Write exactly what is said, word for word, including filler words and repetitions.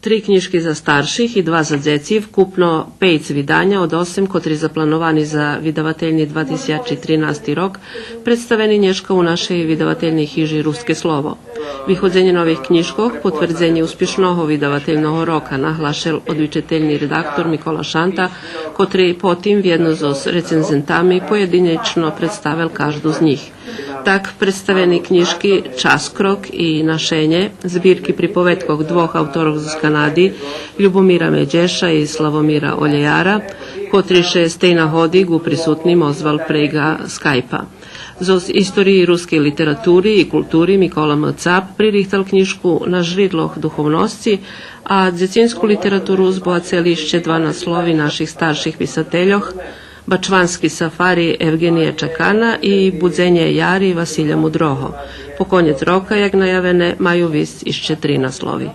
Три кнїжки за старших и два за дзеци, вкупно пейц виданя од осем котри заплановани за видавательни два тисячи тринасти рок, представени нєшка у нашей видавательней хижи Руске слово. Виходзенє нових кнїжкох потвердзенє успишного видавательного рока, наглашел одвичательни редактор Микола Шанта, котри потим вєдно зоз рецензентами поєдинєчно представел кажду з нїх. Так представени кнїжки Час крок и Нашенє, збирки приповедкох двох авторох зоз Канади, Любомира Медєша и Славомира Олєяра, котри ше з тей нагоди ґу присутним озвал прейґа скайпа. Зоз историї рускей литератури и култури Микола М. Цап пририхтал кнїжку На жридлох духовносци, а дзецинску литературу збогацели ище два наслови наших старших писательох, Бачвански сафари Евґения Чакана и Будзенє яри Василя Мудрого. По конєц рока, як наявене, маю висц ище три наслови.